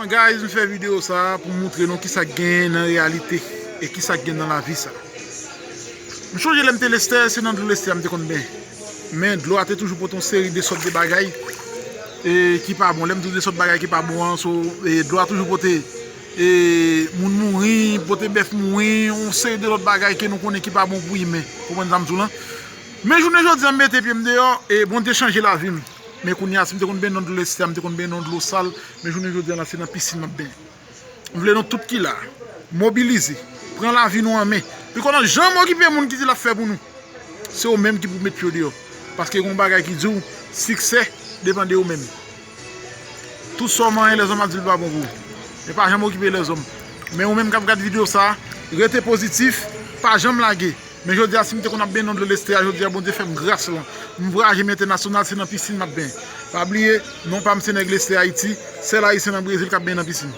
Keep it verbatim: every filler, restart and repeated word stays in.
Guys, m fè videyo sa a pou m montre nou kisa k genyen nan reyalite e kisa k gen nan lavi sa. M chonje lè m te Lestè, se nan dlo Lestè a m te konn benyen. Men dlo a te toujou pote yon seri de sòt de bagay e, ki pa bon. Lè m di w de sòt bagay ki pa bon an, so, e, dlo a toujou pote e, moun mouri, pote bèf mouri, yon seri de lòt bagay ke nou konnen ki pa bon pou imen. Konprann sa m di w lan? Men jounen jodi a, m mete pye m deyò e Bondye chanje lavi m. Men kounye a, si m te konn benyen nan dlo Lestè a, m te konn benyen nan dlo sal. Men jounen jodi a la, se nan pisin m ap benyen. M vle nou tout ki la, mobilize, pran lavi nou an men. Piko nan janm okipe moun ki di l ap fè pou nou. Se ou menm ki pou met pye w deyò. Paske gen yon bagay ki di w, siksè depann de ou menm. Tout sa w manyen, lèzòm ap di l pa bon pou ou. Men pa janm okipe lèzòm. Men ou menm k ap gad videyo sa a, rete pozitif, pa janm lage. Men jodi a, si m te konn ap benyen nan dlo Lestè a, jodi a, Bondye fè m gras lan. M vwayaje, m entènasyonal, se nan pisin m ap benyen. Pa bliye, non pa m se nèg Lestè Ayiti, sèl Ayisyen nan Brezil k ap benyen nan pisin.